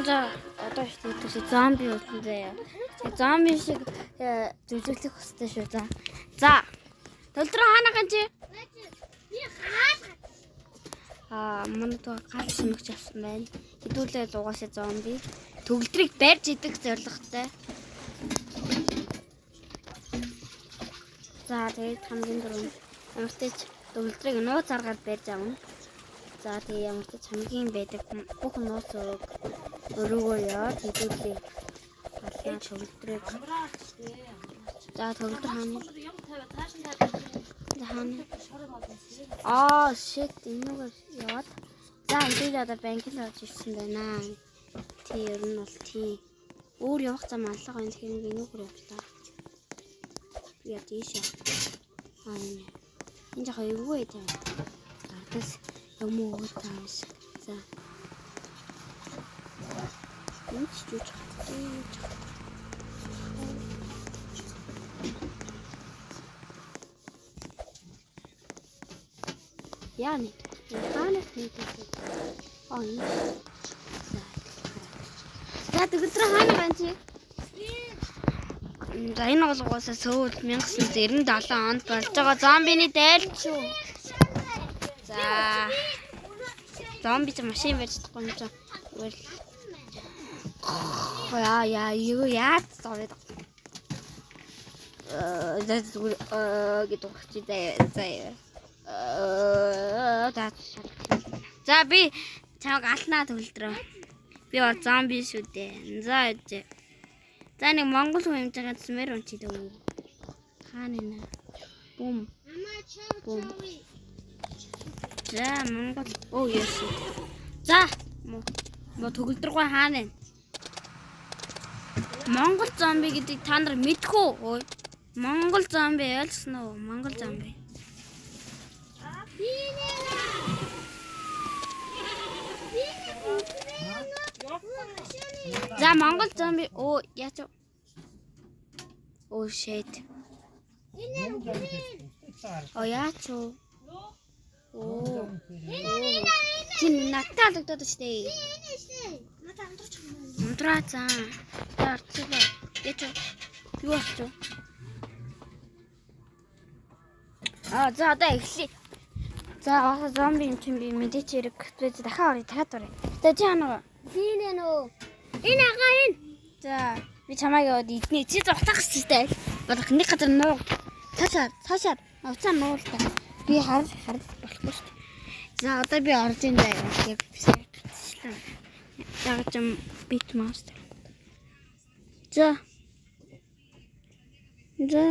За одоо ихтэй зомби болсон заяа. Зомби шиг зүжиглэх хөстэй шүү за. За. Төлдрөө хаана ган чи? Би хаалга. Аа манай тоо гал шимэгч авсан байна. Хэдүүлээ л угаасаа зомби. Төгөлдрийг барьж идэх зорилготой. За тэгээд хамгийн түрүүнд ямар ч тач төгөлдрийг нууц аргаар барьж авна. За тэгээд ямар ч тач хамгийн байдаг бүх нууц өрөөг өрөөгөө яваад хэдүүлээ. Алаа төгөлдрийг. За төгөлдөр хаана? Юм тавиа таашин тавиа. За хаана? Аа shit энүүгээр яваад. За хэдүүлээ одоо банкнд орж ирсэн байна. Тий ер нь бол тий. Өөр явах зам алга байна. Тэгэхээр би энүүгээр явлаа. Би яа тийш яа. Аа энэ. Энэ жоо эвгүй байт юм. Ардас юм уу таа юм шиг. За. Энэ ч юуч хат. Яа нэг. Хаанаас нэг. Аа энэ. За. За төгөлдрөө хаана байна чи? За энэ бол угаасаа Сөүл 1997 онд болж байгаа зомбины дайлт шүү. За. Зомби ч машин барьж чадахгүй юм чи. Зүгээр л. Яа яа юу яаж зомби за зүгээр гэдэг чи заяа заяа. За За би чамайг алнаа төгөлдрөө. Би бол зомби шүү дээ. За ээж. За нэг монгол хүн юмж байгаа зүмээр унчи дөө. Хаана нэ? Бум. Амаа чав Бум. чави. За монгол. Оо яс. За. Мо төгөлдргөө хаана вэ? Монгол зомби гэдэг та нар мэдэх үү? Ой. Монгол зомби ойлгосон уу? Монгол зомби. Би нэ. Би нэ. За монгол зомби. Оо яач вэ? Оо shit. Оо яач вэ? Оо. Чи надтай алдагдаад штэ. Надад амтарч юм. Унтраа заа. За орцгоо. Яач вэ? Юу болч вэ? Аа за одоо эхлэе. За одоо зомби юм чинь би мэдээч хэрэг. Би дахиад орё, дахиад орё. За чи ханаа. Би нэ нөө. Энэ агаа энэ. За би чамайг яваад иднэ. Чи зугтаах хэрэгтэй. Болох нэг газар нуу. Цаашаа, цаашаа. Уцаа нуул та. Би хар хар болохгүй шүү дээ. За одоо би орж ин заяа. Яг бисээ гацчлаа. Яг ч бит мастер. За. За.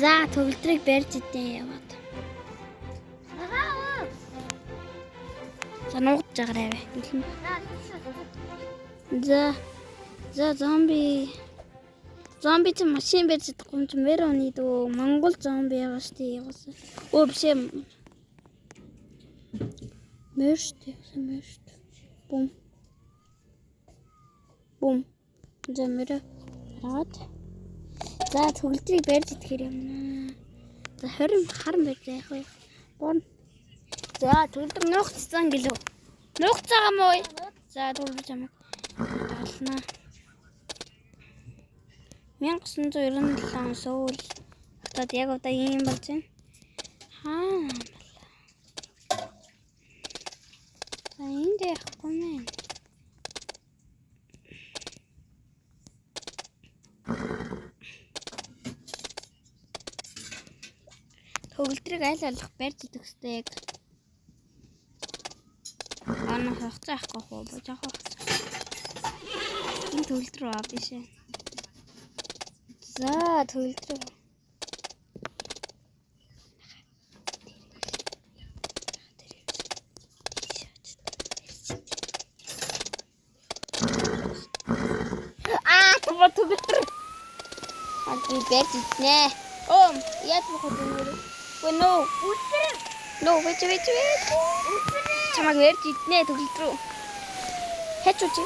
За төгөлдрийг барьж идэн яваад. Агаа. За нуугдж байгаарай. Бэлэн. За. За зомби. Зомби чи машин барьж чадахгүй юм чи мэр оны дөө. Монгол зомби байгаа штэ яваасаа. Өө биш ээ. Мэр штэ, мэр штэ. Бум. Бум. За мэр хараад. За төгөлдрийг барьж идэхэр юмнаа. За 20 харан барьж яах вэ? Бон. За төгөлдөр нуугдсан гэлөө. Нуугдсан юм уу? За тэгвэл би чамайг даалнаа. 1997 он Сөүл хотод яг одоо ийм болж байна. Хаа юм бол. За энд яахгүй мэн. Төгөлдрийг аль болох барьж идэх хэрэгтэй яг. Аа хугацаа авахгүй хөө жоохон хугацаа. Энэ төгөлдөр аа биш ээ. За төгөлдөр. Аа тоо төгөлдөр. А би барьж иднэ. Оо яаж бохоо дүүнэр. Үгүй нөө. Үсэр. Нөө wait wait wait. Үсэр. Чамайг барьж иднэ төгөлдөр. Хайч уу чи?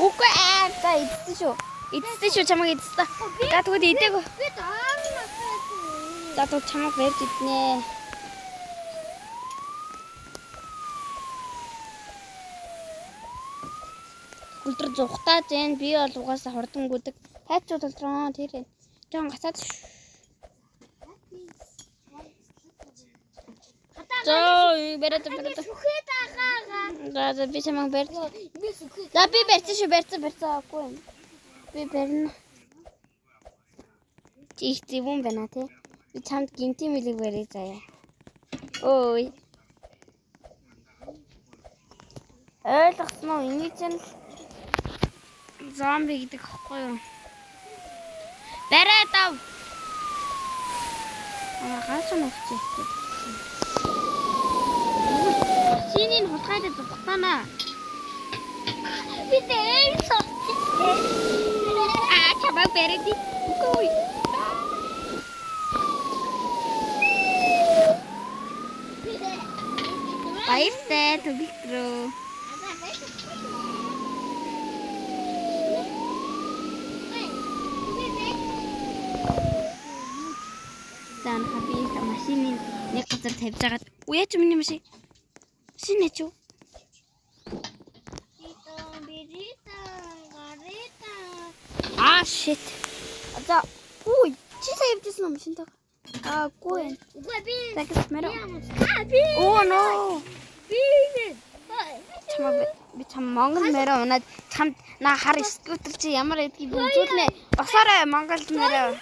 Үгүй аа за идсэн шүү. Идсэн шүү чамайг идсэн. За тэгвэл идээгүй. Би доор нь байсан. За тэгвэл чамайг барьж иднэ. Төгөлдөр зугтааж जैन би бол угаасаа хурдан гүдэг. Тайч тулдроо тэр. Жон гацаад. За бариад бариад. Сүхэд агаагаа. За за би чамайг барь. Би сүхэд. За би барьсан шүү барьсан барьсан аагүй юм. Би барина. Чи их зөвүүн байна тий. Би чамд гинти мэлэг барья заяа. Ой. Ойлгосон уу? Энийг чинь л зомби гэдэг хэвгүй юу? Бариад ав. Аа ганц нүгч ихтэй. Шинийг хулгайд зугтаана. Би дээр суучихсан. Аа чамайг бариад. Үгүй. Баяртай төгөлдрөө. За нахаа би машины нэг газар тавьж агаад үе яач миний машин. Машин нэ чүү. Аа shit. За үгүй чи сая явжсэн юм машинтай. Аа үгүй ээ. Үгүй би. За гэс мэрэ. Аа би. Оо no. Би. Чамаа би чам Монгол мэрэ унаад чамд на хар скутер чи ямар байдгийг би үзүүлнэ. Босоорой Монгол мэрэ.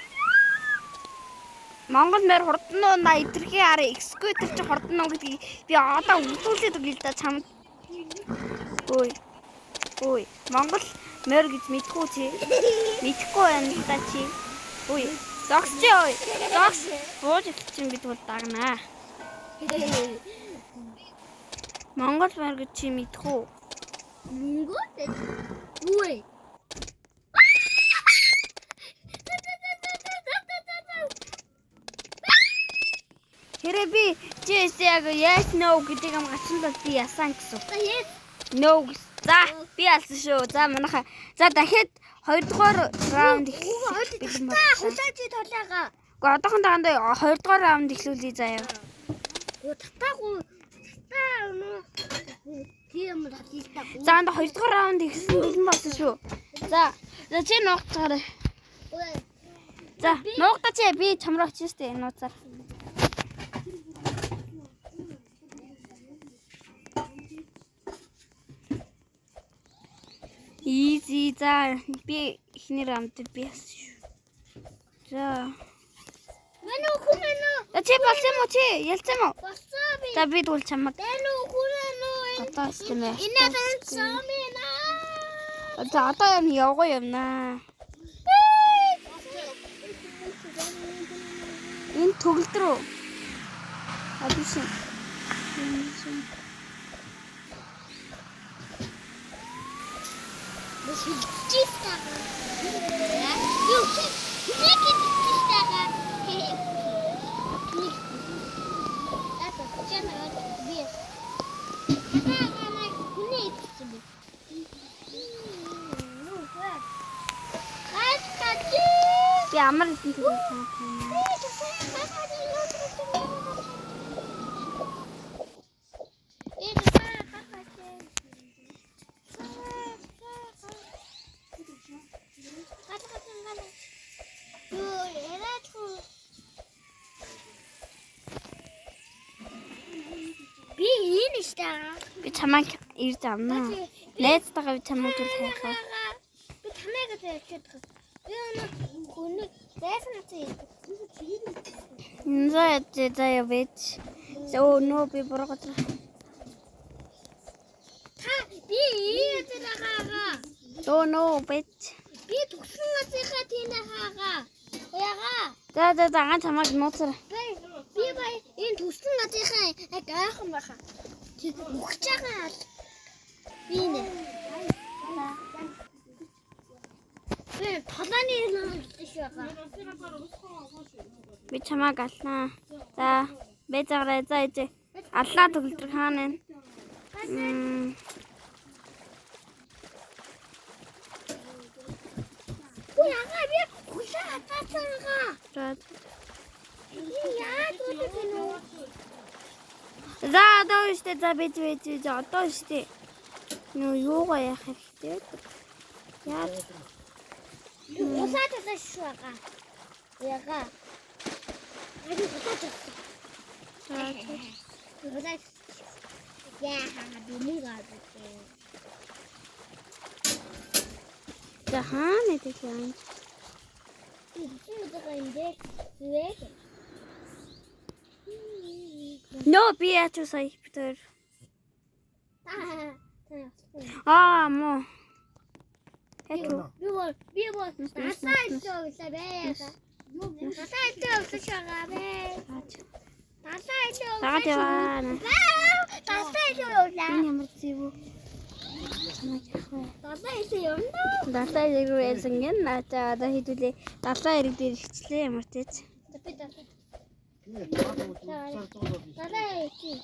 Монгол мэр хурдан уу на эвдэрхий хар скутер чи хурдан уу гэдгийг би одоо үзүүлээд өгье л да чамд. Ой. Ой, Монгол морь гэж мэдхгүй чи. Мэдхгүй байна л да чи. Ой, зогс чи ой. Зогс. Бууж эхэлчин бид бол дагнаа. Монгол морь гэж чи мэдхүү. Мөнгө үгүй. Хэрэг би чи яг yes no гэдэг юм гачин бол би ясан гэсэн. Yes. No гэсэн. За би алсан шүү. За манайха. За дахиад хоёрдугаар раунд эхлэх бэлэн Та боллоо. хулаач толиага. Гэхдээ одоохондоо хандаа хоёрдугаар раунд эхлүүлье заяа. Гоо татаагүй. Татаа нөө. Тийм татилтаа. За анда хоёрдугаар раунд эхэлсэн бэлэн болсон шүү. За за чи нуугцаарай. За нуугдаа чи би чам руу очиж штэ нууцаар. Easy за би эхний раунд би яасан шүү. За. Манай хүн нөө. За чи болсон юм уу чи? Ялцсан юм уу? Болсон би. За би тэгвэл чамаг Манай хүн нөө. одоо юм ээ. Энэ тань наа. За одоо юм явгүй юмнаа. Энэ төгөлдөр үү? А биш юм. Энэ биш юм. Юу нэг хэлчихсэн. Би. Би амар хэдэн төгөлдөр санагдана. Би энэ штэ. Би чамайг ирж авна. Найзтайгаа би чамайг үл хайх. Би тамайг ярьчихад байгаа. Би өнөө хүнийг зайсан надад ярьдаг. За за за яа бич. Оо нөө би буруу газар. Та би энэ газар хаагаа. Дөө нөө бич. Би төгсөн газрынхаа тэнэ хаагаа. Уяга. За за за гаан чамайг нууцаар. Би бай энэ төгсөн газрынхаа яг айхан байхаа. Тэг үхэж байгаа ал. Би нэ. Би толооны юм гэж байгаа. Би чамайг алнаа. За бэ заграа за ээжээ. Аллаа төгөлдөр хаана вэ? Мм. Уяга би хүлээ хатаасан байгаа. За Би яаж үлдэх вэ? за одоо штэ за бич бич бич одоо штэ. Нөө юугаа яах хэрэгтэй вэ? Яа. Хулаад байсан шүү байгаа. Яга. Би хулаад байсан. За. Би хулаад. Яа, би мөнгө авсан. За хаана гэдэг юм? Би байгаа юм дээр зүвэ. No, би яаж сая битэр. Та. Аа мо. Яг Би бол дасаа илээ өглөө бэ. Дасаа илээ өглөө шагаа бэ. Дасаа илээ өглөө. Дагаад яваа. Дасаа илээ өглөө. Энэ ямар зэв үү? Чамайг яах вэ? Дасаа илээ явна. Далай ирэг рүү ярьсан гэн наачаа одоо хэдүүлээ далай ирэг дээр ихчлээ ямар ч тийч. Би дасаа. Дасаа илээ.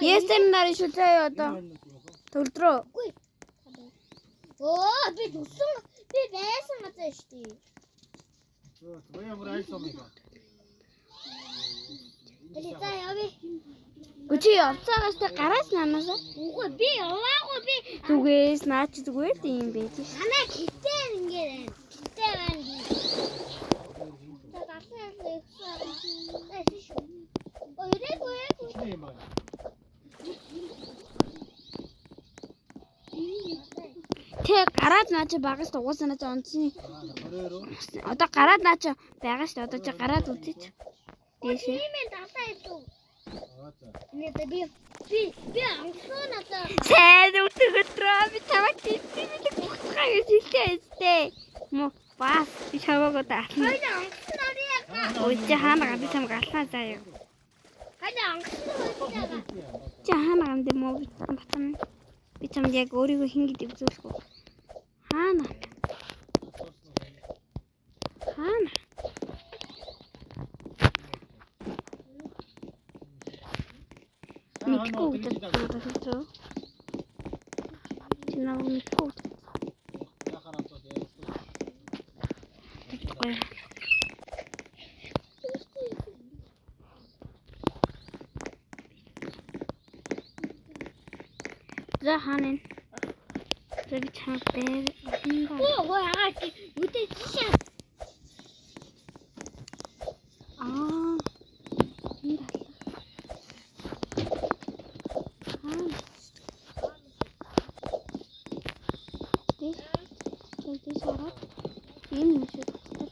Yes тэр нарыг шүү заяа одоо. Төгөлдрөө. Үгүй. Оо би төсөн би байсан газар шүү дээ. За явъя. Үгүй чи явцаагаас тэ гараас наанаас. Үгүй би яваагүй би Зүгээс наа чи зүгээр л юм байж ш. Манай гитээ ингээд байна. Гитээ байна би. За далай илээ шүү. Оо ирээгүй ирээгүй. Тэ гараад наа чи багаас угаасаа наа чи онцны. Одоо гараад наа чи байгаа шүү. Одоо чи гараад үзээч. Дээшээ. Тийм ээ далай илүү. Нэ би би би ангасан надаа. Сайн өтгөтрөө би чамайг тиймээ буцгаа гэж хэлсэн өстэй. Мо бас би чамайг одоо ална. Хоёул ангасан нарыг. Ой чи хаана гам би чамайг алнаа заяа. Хоёул ангасан нарыг. Чи хаана гам дэ мó би батан. Би чамд яг өөрийгөө хин гэдэг үзүүлэхгүй. Хаана? Хаана? Мэдгүй гэдэг надад хэлсэн. Чи намайг мэдгүй гэдэг. Гоё. За хаана энэ? За би чамд дээр олон Оо гоо ягаа чи үдэ тийшээ. Аа. Энэ талаа. Аа. Дээш. Дээш ороод энэ юм шиг тусдаг.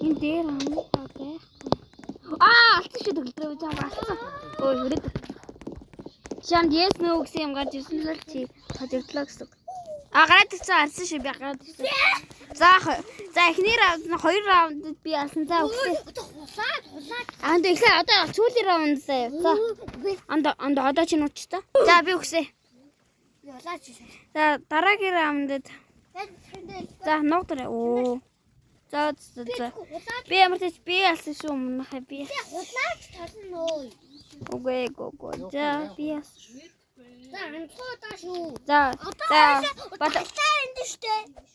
Энэ дээр аа байхгүй. Аа, алдсан шүү төгөлдрөө би чамд алдсан. Ой, хүрээд. Чамд yes no гэсэн юм гарч ирсэн л чи хожигдлоо гэсэн. А гараад ирсэн алсан шүү би гараад ирсэн. За за эхний раунд нь хоёр раундд би алсан. За өгсөн. Одоо хулаад хулаад. Аа энэ эхлээ одоо сүүлийн раунд заяа. За. Анд анд одоо чи нууч та. За би өгсөн. Би хулаач. За дараагийн раундд за нуугдраа. Оо. За за за. Би ямар ч би алсан шүү өмнөхөө би. Би хулаач толно өө. Үгүй үгүй. За би алсан. За анцуудаа шүү. За за бат Далай энд штэ.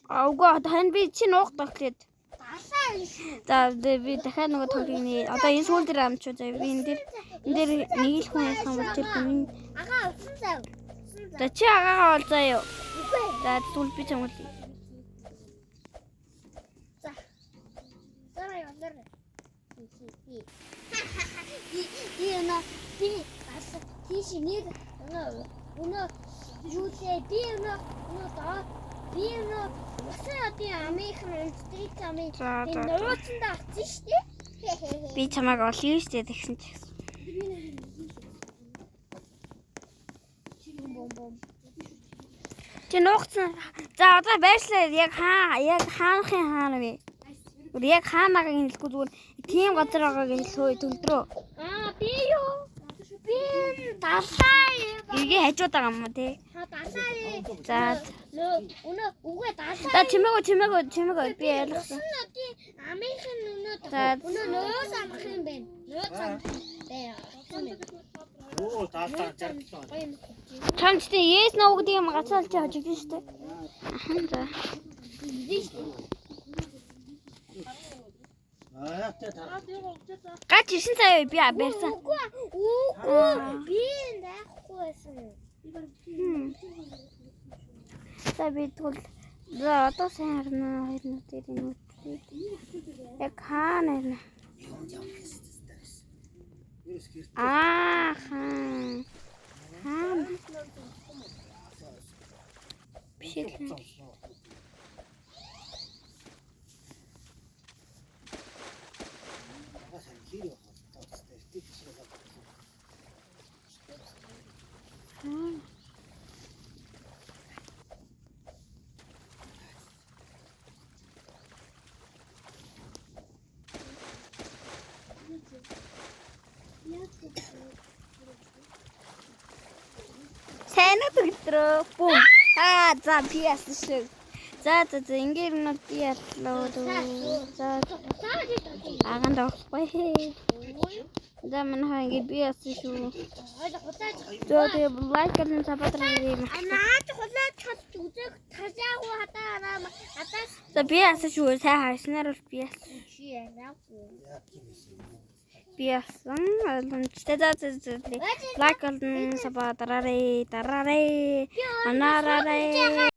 А үгүй одоо харин би чи нуугд гэхэд. Далай энэ шүү. За би дахиад нөгөө тоглоом нэ. Одоо энэ сүүл дээр амч уу заяа. Би энэ дээр нэг л хүн яасан бол тэр хүн. Агаа усан зав. За чи агаагаа бол заяа. Үгүй. За тэгвэл би чамд За. За явлаа. Би өнөө би бас тийш нэг өнөө юулээ би өнөө өнөө доо би өнөө усан одын амынх нь унцтрик амын За, би за, за. нууцсандаа авсан шүү дээ. би чамайг олё шүү дээ тэгсэн чи. Бом бом. Чи нуугдсан. За одоо байршлаа яг хаа яг хаанахын хаана вэ? Үгүй яг хаанагааг нь хэлэхгүй зүгээр тийм газар байгааг нь хэлхөө төгөлдрөө. Аа би юу? Би далай. Эргээ хажууд байгаа юм уу те? Ха далай. За Нөө өнөө үгүй далай. за чимээгөө чимээгөө чимээгөө би ойлгосон. Усан одын амынх нь өнөө За. өнөө нууц амах юм байна. Нууц амах байна. Утсан байна. Оо таалаа 67. Гоё юм. Чамд чи yes no гэдэг юм гацаал чи хожигдсон шүү дээ. Ахан за. Аа тэ тарах. Гач ирсэн заяа би барьсан. Үгүй үгүй би энэ байхгүй байсан. За би тэгвэл За, одоо сайн харна, хоёр нүдээр нүдээ. Яг хаана байна? Аа хаан. Хаана? Биш л. Хаана? Сайн уу, төгтрөө. Бум. Аа, за, би яасан шүү. За за за, ингээ юм би яллаа. За, аганд авахгүй. За, манай ингээ би яасан шүү. За, тэгээ лайк болон subscribe юм. Наад хулаад чадчих үзэх тасаагүй хадаа хадаа. За, би яасан шүү. Сайн харснаар бол би яасан. Чи яриаггүй. Би яасан. Ойлгомжтой. За за за. Лайк болон subscribe дараарай. Дараарай. Анаараарай.